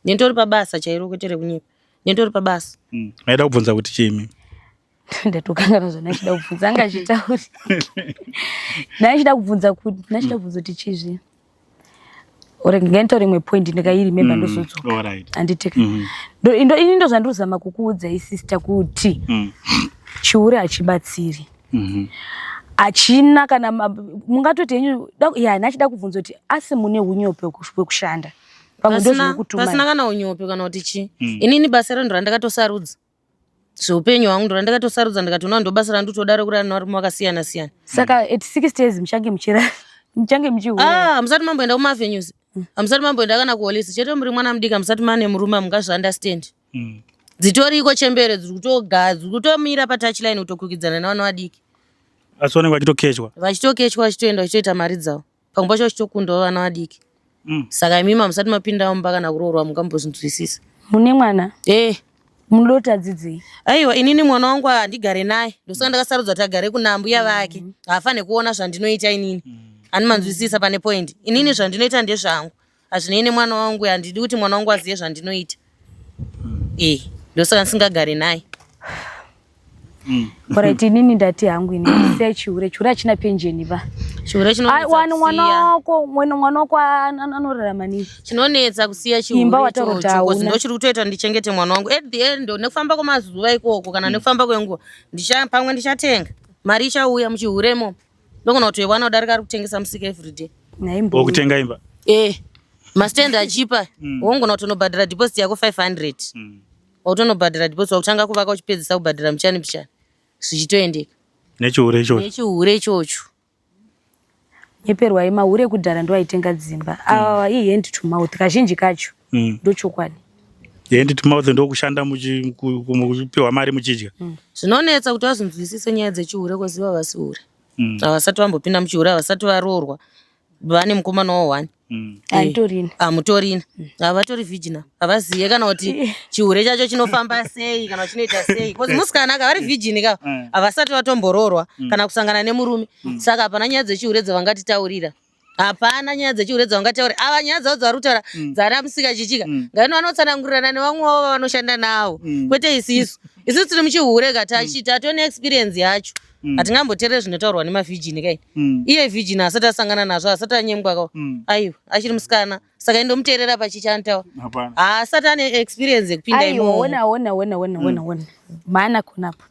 ndenditori pabasa chairo, kwete rekunyepa, ndenditori pabasa. Maida kubvunza kuti chii? Ndatokangana zvandachida kubvunza. Anga achitauri, ndachida kubvunza kuti, ndachida kubvunza kuti chizvi ore ngenditaure imwe point, ndikairemember ndozodzoka. Handitika? Ini ndo zvandiri kuzama kukuudzai, sister, kuti chihure hachibatsiri. Hachina kana mungatoti henyu ya, ndachida kubvunza kuti asi mune unyope hwekushanda? Pamwe Pasina ndozvinokutumai. Pasina kana unyope kana kuti chii. Inini basa iro ndorandakatosarudza zveupenyu hwangu, ndorandakatosarudza, ndikatoona ndo basa randitoda rekurara nevarume vakasiyana siyana. Saka at 60 years muchange muchira, muchange muchihura? Ah, hamusati mamboenda kumavenues, hamusati mamboenda kana kuholisi chete. Muri mwana mudiki, hamusati mane murume, hamungazviunderstand. Dzitoriko chembere dziri kutoga, dziri kutomira patouchline kutokwikidzana nevana vadiki. Asi vanenge vachitokechwa. Vachitokechwa, vachitoenda, vachitoita mari dzavo, pamwe pacho vachitokundawo vana vadiki. Saka imimi hamusati mapinda mumba kana kuroorwa, mungambozvinzwisisa. Mune mwana? Eh. Munoda kuti adzidzei? Aiwa, inini mwana wangu handigare naye, ndosaka ndakasarudza kuti agare kuna mbuya vake. Haafaniri kuona zvandinoita inini, ani manzwisisa pane point. Inini zvandinoita ndezvangu, hazvinei nemwana wangu. Handidi kuti mwana wangu azive zvandinoita. Ndosaka ndisingagare naye. Alright, inini ndati hangu ini siyai chihure. Chihure hachina penjeni va. Chihure Ai, chinonetsa wani mwana kusiya. wako, mwana wako anorarama nei? Chinonetsa kusiya. Imba Chihure wataura kuti ichocho 'cause hauna. ndo chiri kutoita ndichengete mwana wangu. At the end, nekufamba kwemazuva ikoko kana nekufamba kwenguva, pamwe ndichatenga, mari ichauya muchihuremo, ndogona kutoiwana kudarika ari kutengesa musika everyday. Naimbo. Wokutenga imba. Mastand achipa, wongona kutonobhadhara deposit yako 500, wautonobhadhara deposit, wakutanga kuvaka, uchipedzisa kubhadhara muchani pichani, zvichitoendeka. Nechihure ichocho. Nechihure ichocho. Nyeperwai, mahure ekudhara ndo aitenga dzimba. Awa ihand to mouth kazhinji kacho. Ndochokwadi. Hand to mouth ndokushanda muchipiwa mari muchidya. Zvinonetsa kuti vazonzwisise nyaya dzechihure, kuziva vasi hure, havasati vambopinda muchihure, havasati varoorwa, vane mukomana wao one. Handitorina. Hamutorina, havatori virgin, havaziye kana kuti chihure chacho chinofamba sei kana chinoita sei, because musikana ka vari virgin ka, havasati vatomboroorwa kana kusangana nemurume. Saka hapana nyaya dzechihure dzavangatitaurira, hapana nyaya dzechihure dzavangatitaurira. Ava nyaya dzavo dzavari kutaura dzana musika chichika ngano vanotsanangurirana nevamwe vavo vavanoshanda navo, kwete isisu. Isusu tiri muchihure ka, tatone experience yacho, hatingamboteereri zvinotaurwa nemavirgin kai. Iye virgin asati asangana nazvo, asati anyengwa ka. Aiwa, achiri musikana, saka indomuteerera pachichantawa. Hapana. Haasati ane experience yekupinda Aiwa. imomo. Ona, ona, ona, ona, ona, ona, maana konapo.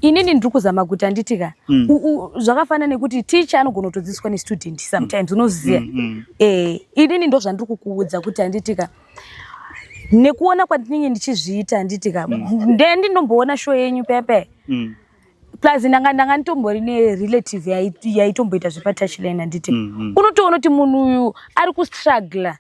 Inini ndiri kuzama kuti handitika zvakafanana nekuti ticha anogona kutodzidziswa nestudent sometimes, unoziva. Inini ndo zvandiri kukuudza kuti handitika, nekuona kwandinenge ndichizviita, handitika, ndindomboona show yenyu pepe. Plus ndanga nditombori nerelative yaitomboita zvepatouchline, handiti? Unotoona kuti munhu uyu ari kustruggla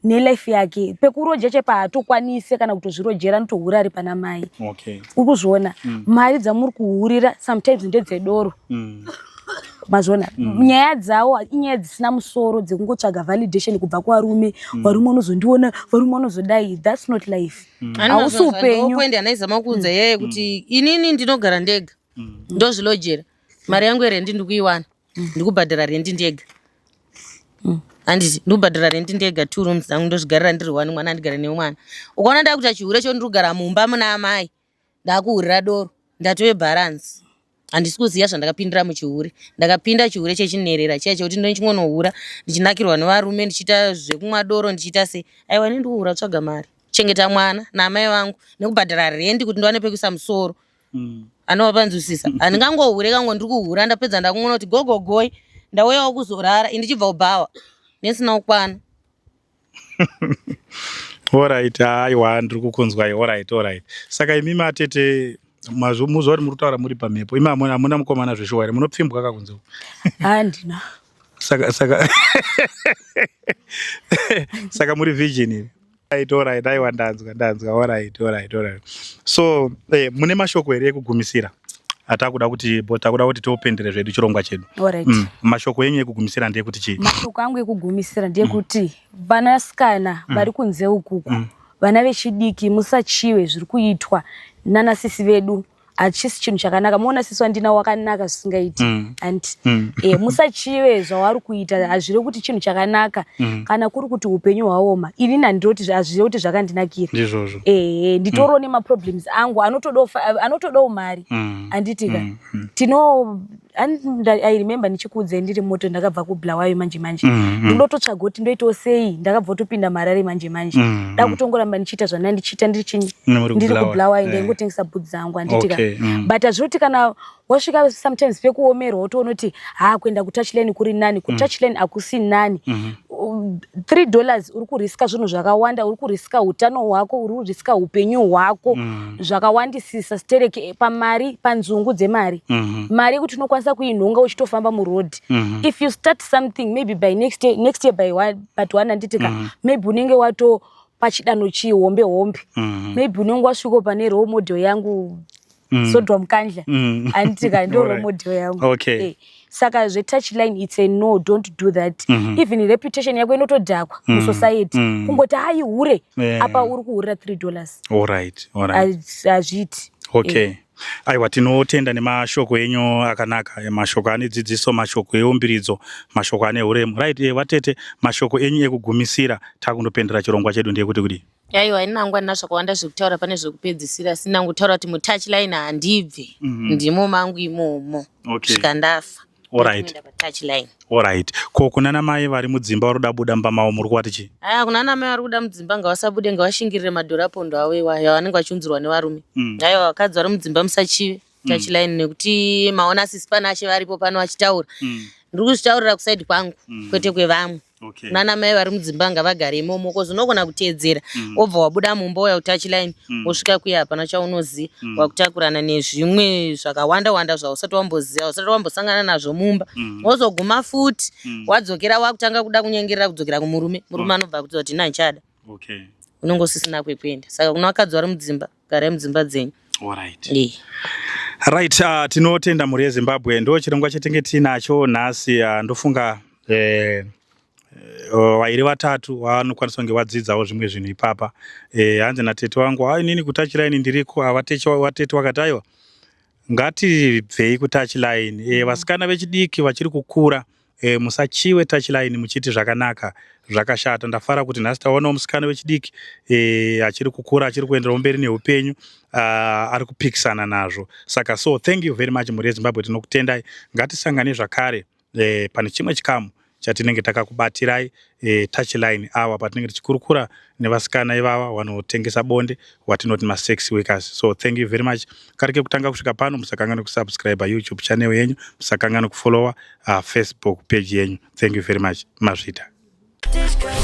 nelife yake, pekuroja chaipo haatokwanise kana kutozvirojera, anotohura ari pana mai. Uri kuzviona, mari dzamuri kuhurira sometimes ndedzedoro. Mazviona, nyaya dzawo inyaya dzisina musoro, dzekungotsvaga validation kubva kuvarume. Varume vanozondiona, varume vanozodai. That's not life, hausi upenyu. Ndopoint yanaizama kuudza yeye kuti inini ndinogara ndega, ndozvilojera, mari yangu yerendi ndikuiwana, ndikubhadhara rendi ndega, handiti? Ndikubhadhara rendi ndega, two rooms dzangu, ndozvigarira ndiri one, mwana andigare nemwana. Ukaona ndakuita chihure cho, ndiri kugara mumba muna amai, ndakuhurira doro, ndatove balance. Handisi kuziva zvandakapindira muchihure. Ndakapinda chihure chechinerera chiya chekuti ndochingonohura ndichinakirwa nevarume, ndichiita zvekumwa doro, ndichiita sei. Aiwa, ini ndikuhura tsvaga mari, chengeta mwana naamai vangu nekubhadhara rendi kuti ndiwane pekuisa musoro. Anova panzwisisa, handingangohure kango ndiri kuhura, ndapedza ndakungoona kuti gogogoi, ndauyawo kuzorara, ini ndichibva kubhawa nesina kukwana. Alright, aiwa, ndiri kukunzwai. Alright. Saka imi matete Muzuva kuti muri kutaura muri pamhepo. Imi hamuna mukomana zveshuwa here? Munopfimbwa kakunze uku? Handina. Saka muri virgin here? Right, all right. Aiwa, ndanzwa. All right, all right. So mune mashoko here ekugumisira atakuda kuti bo takuda kuti tiopendere zvedu chirongwa chedu? Alright. Mashoko enyu ekugumisira ndeyekuti chii? Mashoko angu ekugumisira ndeyekuti vanasikana vari kunze ukuku, vana vechidiki, musachive zviri kuitwa nanasisi vedu. Hachisi chinhu chakanaka. Muona sisi wandina wakanaka zvisingaiti, and musachive zvavari kuita. Hazvirevi kuti chinhu chakanaka. Kana kuri kuti upenyu hwaoma, inini handinoti hazvirevi kuti zvakandinakira. Ndizvozvo. Ehe, nditoriwo nemaproblems angu anotodawo mari, handitika? Tino I remember ndichikuudzai ndiri moto, ndakabva kuBulawayo manje manje. Ndinototsvaga kuti ndoitawo sei. Ndakabva kutopinda marare manje manje. Da kutongoramba ndichiita zvandanga ndichiita ndiri chinyi? Muri Ndiri kuBulawayo. kuBulawayo. Ndaingotengesa bhutsu dzangu, handitika? Okay. But hazvinoti kana wasvika sometimes pekuomerwa, wotoona kuti ha, kuenda kutouchline kuri nani. Kutouchline hakusi nani. $3 uri kuriska zvinhu zvakawanda. Uri kuriska utano hwako, uri kuriska upenyu hwako zvakawandisisa stereke pamari, panzungu dzemari. Mari yekuti unokwanisa kuinhonga uchitofamba murodhi. If you start something, maybe by next year, next year by one, but one, handitika? Maybe unenge wato pachidanho chihombe hombe. Maybe unenge wasvika pane role model yangu, Sodwa Mukandla, handitika? Ndo role model yangu. Saka zvetouchline, it's a no. Don't do that. Even reputation yako inotodhakwa musociety. Kungoti hai, hure. Apa uri kuhurira $3. All right. Hazviiti. Okay, aiwa, tinotenda nemashoko enyu akanaka, mashoko ane dzidziso, mashoko eumbiridzo, mashoko ane uremu. Right, vatete, mashoko enyu ekugumisira takundopendera chirongwa chedu ndeyekuti kudii? Aiwa, ini nangu handina zvakawanda zvekutaura pane zvekupedzisira, asi nangutaura kuti mutouchline handibve. Ndimo mangu imomo. Svika ndafa. Kuenda patouchline. Alright, ko kunana mai vari mudzimba vari kuda buda mumba mavo, muri kuvati chii? Aya, kuna ana mai vari kuda mudzimba, ngavasabude, ngavashingirire madhorapondo avo iwayo avanenge vachiunzirwa nevarume. Aiwa, vakadzi vari mudzimba, musachive touchline nekuti maona sisi panashe varipo pano vachitaura. Ndiri kuzvitaurira kuside kwangu, kwete kwevamwe. Nana mai vari mudzimba ngavagare imomo, 'cause unogona kuteedzera, wobva wabuda mumba, uya kutouchline, wosvika kuya hapana chaunoziva, wakutakurana nezvimwe zvakawanda wanda zvausati wamboziva, usati wambosangana nazvo mumba. Wozoguma futi wadzokera, wakutanga kuda kunyengerera kudzokera kumurume. Murume anobva akutaura kuti ina handichada. Unenge usisina kwekuenda. Saka kuna vakadzi vari mudzimba, garai mudzimba dzenyu. Alright. Eh. Right, tinotenda mhuri yeZimbabwe. Ndo chirongwa chatinge tiinacho nhasi. Ndofunga vairi vatatu vanokwanisa kunge vadzidzawo zvimwe zvinhu ipapa. Hanzi natete wangu, "Ai, inini kutouchline ndiriko." Vatete wakati, "Aiwa, ngatibvei kutouchline." Vasikana vechidiki vachiri kukura, musachiwe touchline muchiti zvakanaka, zvakashata. Ndafara kuti nhasi taonawo musikana wechidiki achiri kukura, achiri kuenderawo mberi neupenyu, ari kupikisana nazvo. Saka so thank you very much, mhuri yeZimbabwe, tinokutendai. Ngatisangane zvakare pane chimwe chikamu chatinenge takakubatirai, Touchline Hour, patinenge tichikurukura nevasikana ivava vanotengesa bonde, watinoti masex workers. So thank you very much. Kari kekutanga kusvika pano, musakanganwe kusubscribe YouTube channel yenyu, musakanganwe kufollowa Facebook page yenyu. Thank you very much, mazvita. This girl.